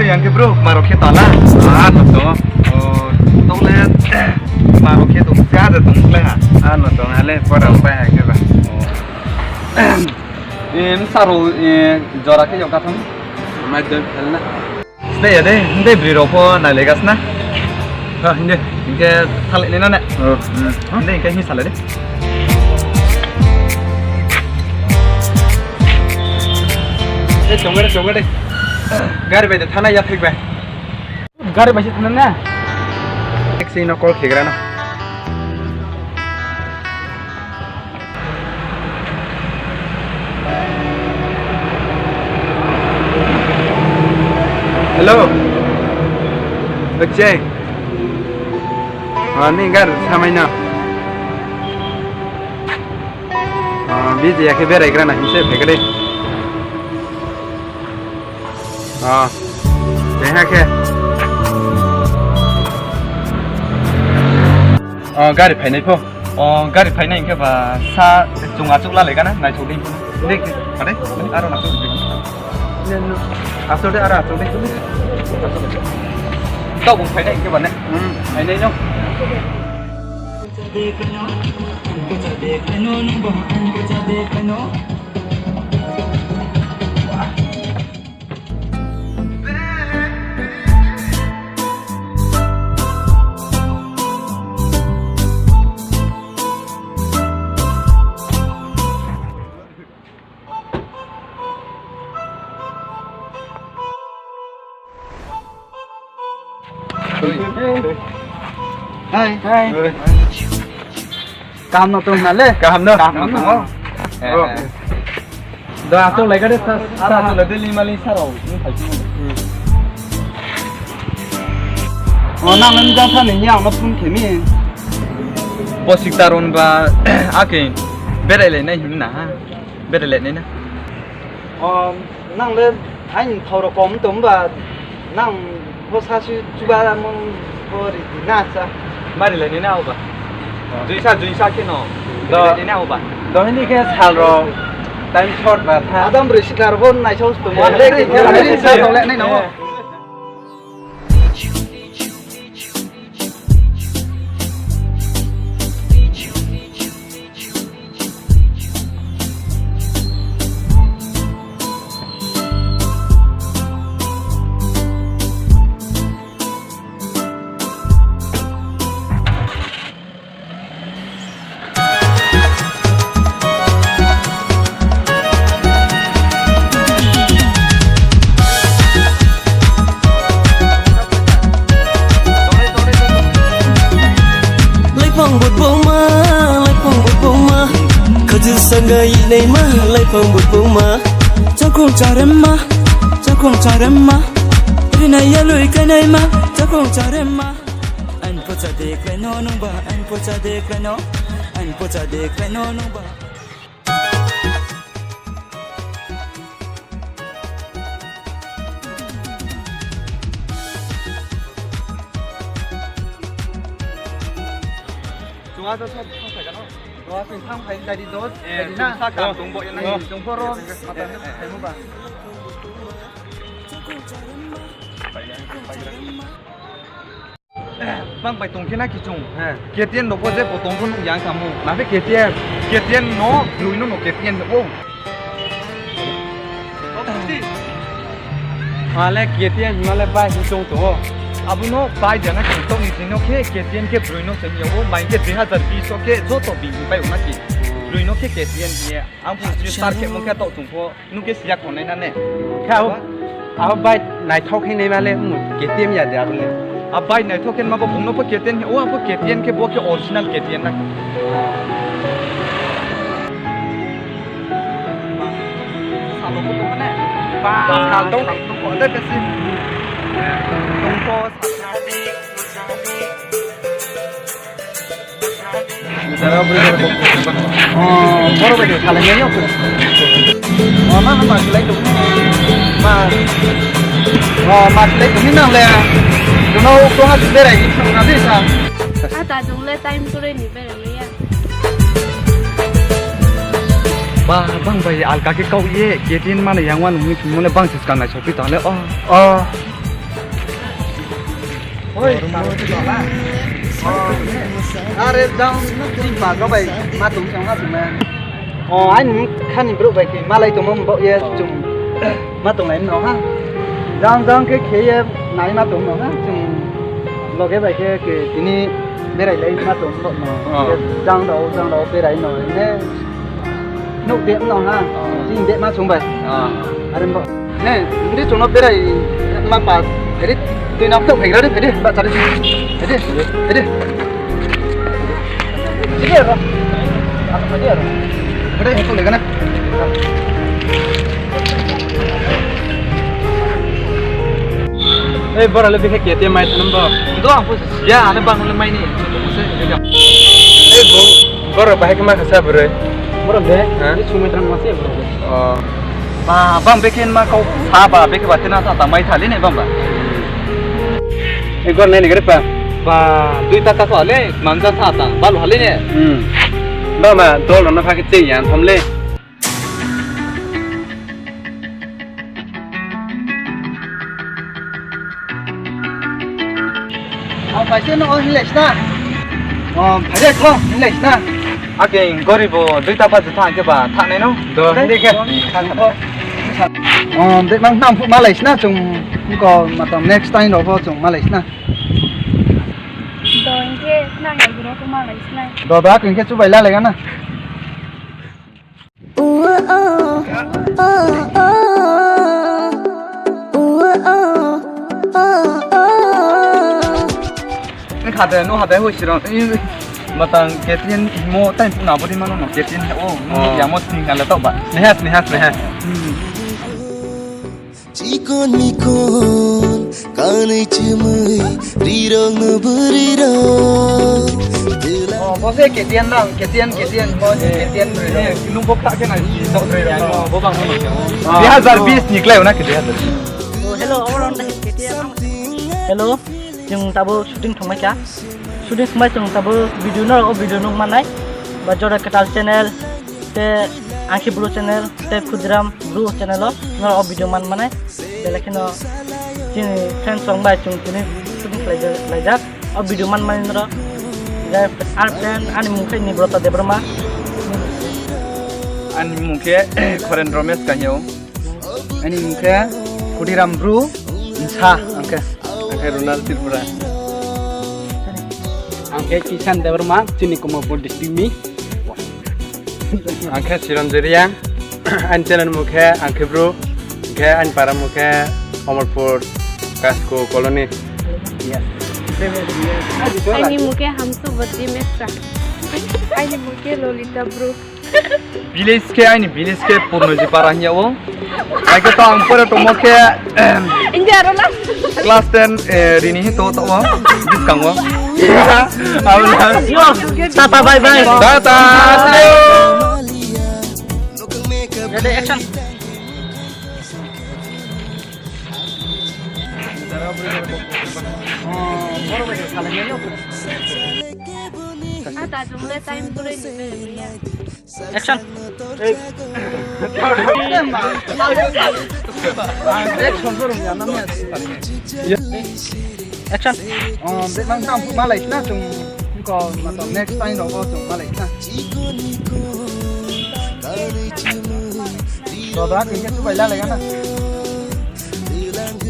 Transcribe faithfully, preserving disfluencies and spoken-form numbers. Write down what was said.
Yang ke bro, marok khe tala. Ah, no to. Oh, tole marok khe to ka de tong le ha. Ah, no to ale pora pai ha ke ba. Em saro, eh, jora khe yok ka thang. Mai de khelna. Sne ya de, de bri ro pho na le gas na. Ha, inde. Ke thale ne na ne. Oh. Hmm. Inde ke hi sale de. Eh, chonga de, chonga de. Gari bai de thana ya thik bai. Gari bai se thana na. Taxi no call khigra na. Hello. Ojek. Ah, ni gar samai na. Ah, busy ya khe berai gra na hinse phai kade. Ah, tei hakhe. Oh, gari phainai pho. Oh, gari phainai hinkhe ba sa chwng achuk lalai gana, naithok di. Dek, ade, aro naithok di. Asok de, aro asok de. Tok bung phainai hinkhe ba ne? Hmm, phainai no. Hai. Hai. Kaham no tong na le? Kaham no? Kaham no. Eh, oh, eh. Do asok lai gade sa, sa asok lai de lima li sa rao. Ni phai sini. Oh, nang nang jang sa ni yang no phone khemi. Bosik taron ba ake berai lai nai hin na ha. Berai lai nai na. Oh, nang le aini thoro kom to ba nang bo sa si chuba mong bo ri di na sa. Mari lai nai na oba. Jui sa, jui sa khe no. Do. Mari lai nai na oba. Do hindi khe sal ro time short ba tha. Adam ri si dar bo nai sa to mo le ri sa to le nai no. Laipang butboma, laipang butboma, khajur sanga inaima, laipang butboma, chakung charemma, chakung charemma, rinai yalui kanaima, chakung charemma. Ang pocha de khlaino nungba, ang pocha de khlaino, ang pocha de khlaino nungba. Chunga to sab thang phai gano. Chunga to thang phai gari do. Eh, gari na. Sa kam tong bo na. Chung phoro mata phai mo ba. Bang bai tong khe na kichung. He. K T M rok bo je bo tong khe nukya wng tamo. Na khe K T M? K T M no, bwrwi no no K T M o. Male K T M male bai hwn chong tongo. Abono bai jana khe tongni twi no khe K T M khe bwrwi no se hiya o, mai khe dui hazar bish o khe joto bini bai o na ki. Bwrwi no khe K T M hiya. Ang phung sini start khe mung khe tok thung pho, nung khe siya khonai na ne? Khe abo, abo bike naithok khe nai male, omo K T M ya de abo le. A bike naithok khe ma bo bung no pho K T M khe, o abo K T M khe bo khe original K T M na. Salo bo tong ne? Ba, sal tong. Sal tong ko de kasi. Tong ko sal. Oh, borok bai de salai nai yok. Oh, ma, ma, ma, salai tu. Ma. Oh, ma, salai tu ni nang le. Duno ko ha berai ni thang na de sa. Ata jong le time to re ni berai ya. Ba, bang bai alka khe kau ye, K T M mane yang wan mui thum le bang sis kan lai sokri ta le. Oh. Oh. Oi, are jang, ba go bai, ma tung chang ha tung na. O, ani khani bro bai ke, malai tongmo bo ye chung ma tong lai no ha. Jang jang ke khe ye nai ma tong no ha, chung loge bai ke, ke tini berai lai ma tong no. Oh. Jang dao, jang dao berai no ne. Nuk de no ha. Oh. Jing de ma chung bai. Ah. Are bo. Ne, ndi chungno berai ma pa, edi, twi na phok phegra de, edi, ba chari, edi, edi. Edi ro. Edi ro. Edi, hetu lega na. Ei, bora le bikhe K T M mai thanam bo. Do ang pus ya, ane bang le mai ni. Ei, bo, bora bahai khe ma khasa bwrwi. Bora de, ha? Ni sumi tang ma se bora. Oh. Ba, bang beke ma kau sa ba, beke ba tena sa ta mai thali ne bang ba. Egor ne ni gare pa. Ba, dui taka ko ale, mangja sa ta, balu hali ne. Hmm. Ba ma, dol no phake te yan tham le. Oh, paise no, oh, hilai sna. Oh, phaide thong, hilai sna. Ake goribo duita pa jutha ke ba thanai no. Do, hindi ke. Oh, de mang nam phu malai sna chung ko matam next time ro pho chung malai sna. Do, inke nang ya guro ko malai sna. Do, da ke inke chubai la lega na. Wng kha de, no ha de, hoi sirong. Matang K T M mo, tai puna bodi mano no, K T M o, mo ya mo sini kala to ba. Sneha, sneha, sneha. Chikon mikon, kanwi chumwi, rirok no bwrwirok. Oh, bo se K T M nang, K T M, K T M, bo se K T M bwrwirok. Eh, nung bo kha khe nai, dok bwrwirok. Bo bang no. Ah, dui hazar bis ni klai na K T M. Oh, hello, all on the K T M. Hello, chwng tabo shooting thangmai kha. Shooting thangmai chwng tabo video no, o video no manai. Ba Jora Katal channel, te Angki Bru channel, te Khudiram Bru channel o no o video man manai. Belai kheno chini friends rok bai chwng tini shooting khlai ja-, khlaijak. O video man mani norok. Jai ar friend ani mung khe Nibrata Debbarma. Ani mung khe Khoren Romesh Kahiyao. Ani mung khe Khudiram Bru, Nsa, ang khe. Ang khe Ronald Tripura. Ang khe Kishan Debbarma, chini Komolpur district ni. Ang khe Chiranjoy Reang, ani channel mung khe Ang khe Bru, khe ani para mung khe Omorpur Kasko Colony. Ani mung khe Hamsu Badri Mesra. Ani mung khe Lolita Bru. Village khe, ani village khe Purnoji Para hinya o. Ai khe to ang pore tongmo khe, ehm, India aro last. Class ten, eh, rini hi to to o. Biskango. Abo na. Yo, tata, bye bye. Tata. Ready, action. Ah, ta jumle time pura ni. Action. Action. Oh, de nang tam malai na chung ko mato next time ro ko chung malai na. Doda, kung ke tu baila lega na.